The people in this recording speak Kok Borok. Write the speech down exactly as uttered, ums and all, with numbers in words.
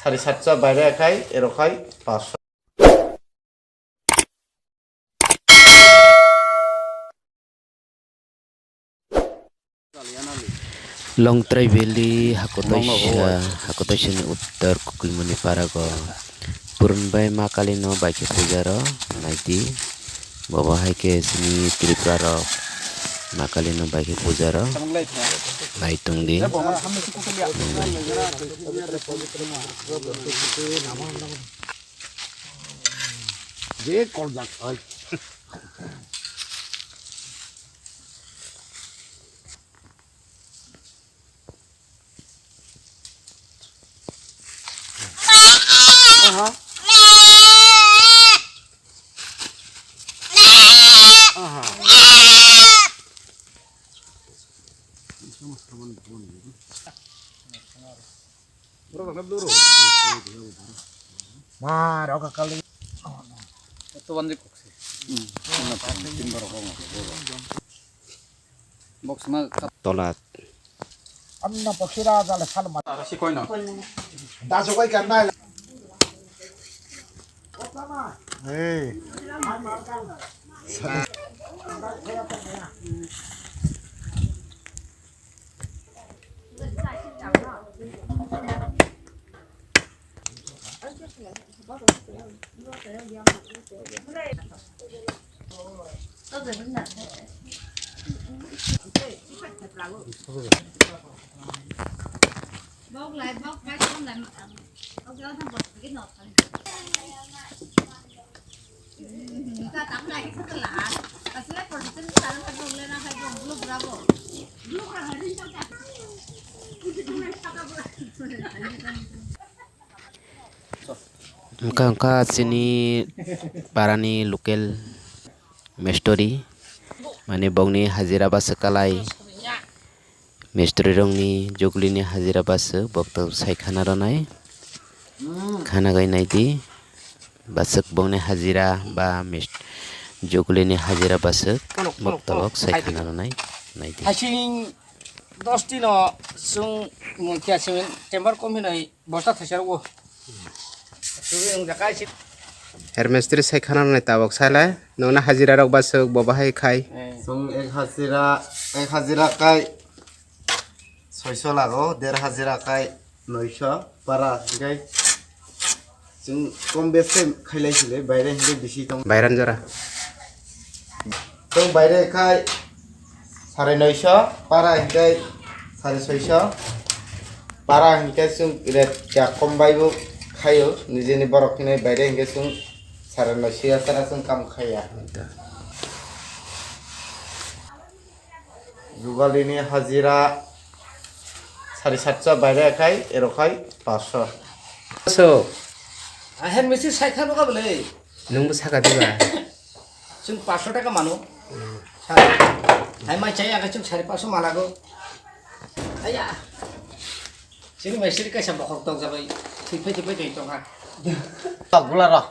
Sari satso baire khai, ero khai paanch. Longtrai Valley hakotoisa, hakotoisani uttor Kukulmuni parago Purun bai Ma Kalino baikhe puja rw naidi. Bobo hai khe chini Tripura rok Ma Kalino baikhe puja rw nai tongdi. Je koljak oi. Aha. Aha. Ma, rok kali. Ito wandi koksi. Hmm. Tin borok. Box ma tolat. Anna pakhira jale sal ma. Ara si koino. Dasu koi karna. Hey. Wngkha, wngkha chini parani local mistori, mane bokni hajira bwswk kalai. Mistri rokni jugulini hajira bwswk bokto sai khana rwnai. Khana gai naidi. Bwswk bokni hajira ba mist-, jugulini hajira bwswk bokto bok sai khana rwnai. Naidi. Hasing dos tino sung mungkia simin tembar kom hinoi bosta thaisa rwo. Subi wng jakai sit. Her mistri sai khana rwnai tabok sale. Nona hajira rok bwswk bo bahai khai. Eh. Sung ek hajira, ek hajira kai soiso lago, der hajira kai noiso para, hinkhe chwng kom bes khe khailai sile, baire hinkhe bisi tong. Bairan jora. Chwng baire khai sare noiso, para hinkhe sare soiso, para hinkhe chwng rate kya kom bai bo khaio, nijeni borok hinwi baire hinkhe chwng sare noiso ya chara chwng kam khaiya. Jugalini hajira sari satso baire khai, ero khai paanch so. So. Aher misi sai khano ka bole. Nungbo saka diba? Chwng paanch so taka mano. Hai mai chai aga chwng sari paanch so malago. Aya. Chini mai siri kaisa bokhok tok jabai. Thik phai thik phai tong tong ha. Tok bula ro.